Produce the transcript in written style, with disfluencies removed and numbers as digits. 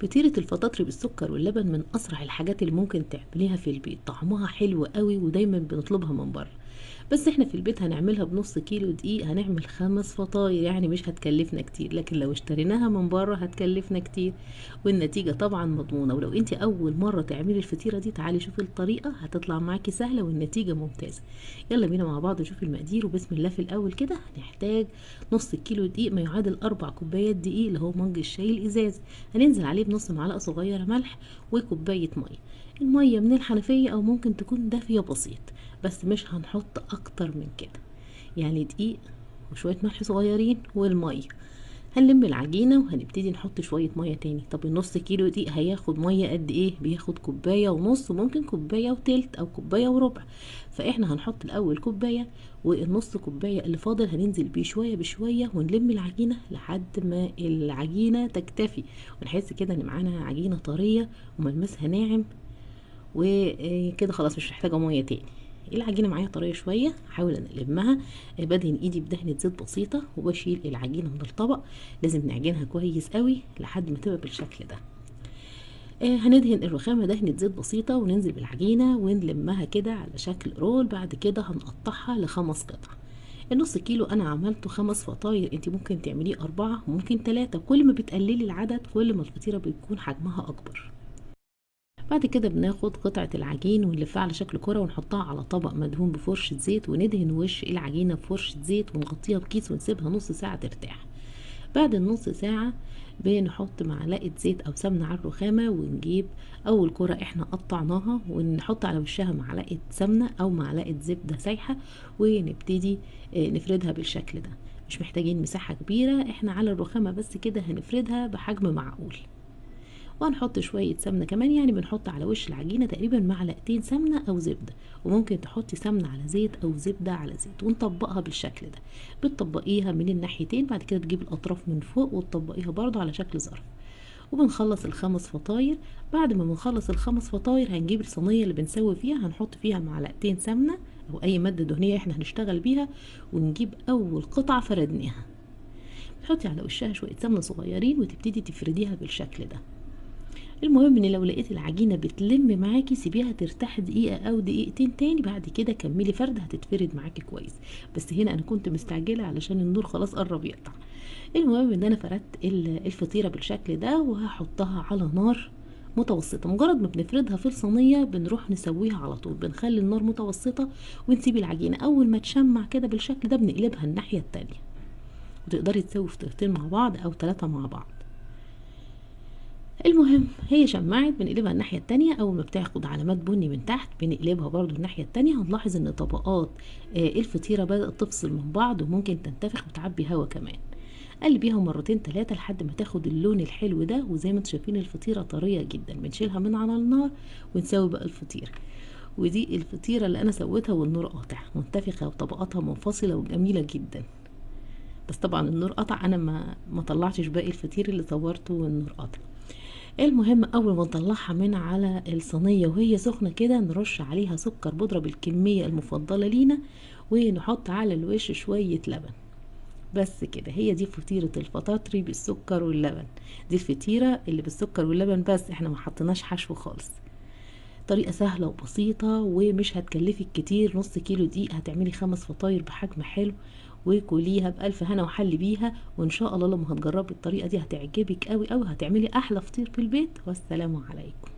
فطيرة الفطاطري بالسكر واللبن من أسرع الحاجات اللي ممكن تعمليها في البيت، طعمها حلو قوي ودايما بنطلبها من بره. بس احنا في البيت هنعملها بنص كيلو دقيق، هنعمل 5 فطاير، يعني مش هتكلفنا كتير. لكن لو اشتريناها من بره هتكلفنا كتير، والنتيجة طبعا مضمونة. ولو انت اول مرة تعملي الفطيرة دي تعالي شوفي الطريقة، هتطلع معاكي سهلة والنتيجة ممتازة. يلا بينا مع بعض نشوف المقادير. وبسم الله في الاول كده هنحتاج نص كيلو دقيق، ما يعادل 4 كوبايات دقيق اللي هو منج الشاي الازاز. هننزل عليه بنص معلقة صغيرة ملح وكوباية مية. المية من الحنفية او ممكن تكون دافية بسيط، بس مش هنحط اكتر من كده، يعني دقيق وشوية ملح صغيرين والمية. هنلم العجينة وهنبتدي نحط شوية مية تاني. طب النص كيلو دقيق هياخد مية قد ايه؟ بياخد كوباية ونص، وممكن كوباية وتلت او كوباية وربع. فاحنا هنحط الاول كوباية، والنص كوباية اللي فاضل هننزل بيه شوية بشوية ونلم العجينة لحد ما العجينة تكتفي، ونحس كده ان معانا عجينة طرية وملمسها ناعم، وكده خلاص مش محتاجة مية تاني. العجينة معايا طرية شوية، هحاول ان المها، بدهن ايدي بدهنة زيت بسيطة وبشيل العجينة من الطبق. لازم نعجنها كويس قوي لحد ما تبقى بالشكل ده. هندهن الرخامة دهنة زيت بسيطة وننزل بالعجينة ونلمها كده على شكل رول. بعد كده هنقطعها ل5 قطع. النص كيلو انا عملته 5 فطاير، انت ممكن تعمليه 4 وممكن 3. كل ما بتقللي العدد كل ما الفطيرة بيكون حجمها اكبر. بعد كده بناخد قطعة العجين ونلفها على شكل كرة ونحطها على طبق مدهون بفرشة زيت، وندهن وش العجينة بفرشة زيت ونغطيها بكيس ونسيبها نص ساعة ترتاح. بعد النص ساعة بنحط معلقة زيت أو سمنة على الرخامة، ونجيب أول كرة احنا قطعناها ونحط على وشها معلقة سمنة أو معلقة زبدة سايحة، ونبتدي نفردها بالشكل ده. مش محتاجين مساحة كبيرة، احنا على الرخامة بس كده هنفردها بحجم معقول. وهنحط شوية سمنة كمان، يعني بنحط على وش العجينة تقريبا معلقتين سمنة أو زبدة، وممكن تحطي سمنة على زيت أو زبدة على زيت، ونطبقها بالشكل ده. بتطبقيها من الناحيتين، بعد كده تجيب الأطراف من فوق وتطبقيها برضو على شكل ظرف. وبنخلص ال5 فطاير. بعد ما بنخلص ال5 فطاير هنجيب الصينية اللي بنسوي فيها، هنحط فيها معلقتين سمنة أو أي مادة دهنية احنا هنشتغل بيها، ونجيب أول قطعة فردناها، تحطي على وشها شوية سمنة صغيرين وتبتدي تفرديها بالشكل ده. المهم ان لو لقيت العجينة بتلم معاكي سيبيها ترتاح دقيقة او دقيقتين تاني، بعد كده كملي فرد هتتفرد معاكي كويس. بس هنا انا كنت مستعجلة علشان النور خلاص قرب يقطع. المهم ان انا فردت الفطيرة بالشكل ده وهحطها على نار متوسطة. مجرد ما بنفردها في الصينية بنروح نسويها على طول، بنخلي النار متوسطة ونسيب العجينة اول ما تشمع كده بالشكل ده بنقلبها الناحية التانية. وتقدري تسوي فطيرتين مع بعض او 3 مع بعض. المهم هي شمعت بنقلبها الناحية التانية. أول ما بتاخد علامات بني من تحت بنقلبها برضو الناحية التانية. هنلاحظ إن طبقات الفطيرة بدأت تفصل من بعض وممكن تنتفخ وتعبي هوا كمان. قلبيها مرتين 3 لحد ما تاخد اللون الحلو ده. وزي ما انتم شايفين الفطيرة طرية جدا، بنشيلها من على النار ونسوي بقى الفطيرة. ودي الفطيرة اللي أنا سويتها والنور قاطع، منتفخة وطبقاتها منفصلة وجميلة جدا. بس طبعا النور قطع، أنا ما طلعتش باقي الفطير اللي صورته والنور قطع. المهم اول ما نطلعها من على الصينية وهي سخنة كده نرش عليها سكر بودره بالكمية المفضلة لينا، ونحط على الوش شوية لبن. بس كده، هي دي فطيره الفطاطري بالسكر واللبن. دي الفطيره اللي بالسكر واللبن بس، احنا ما حطيناش حشو خالص. طريقه سهلة وبسيطة ومش هتكلفك كتير. نص كيلو دقيق هتعملي 5 فطاير بحجم حلو، وكليها بألف هنا وحل بيها. وإن شاء الله لما هتجربي الطريقة دي هتعجبك قوي قوي، هتعملي أحلى فطير في البيت. والسلام عليكم.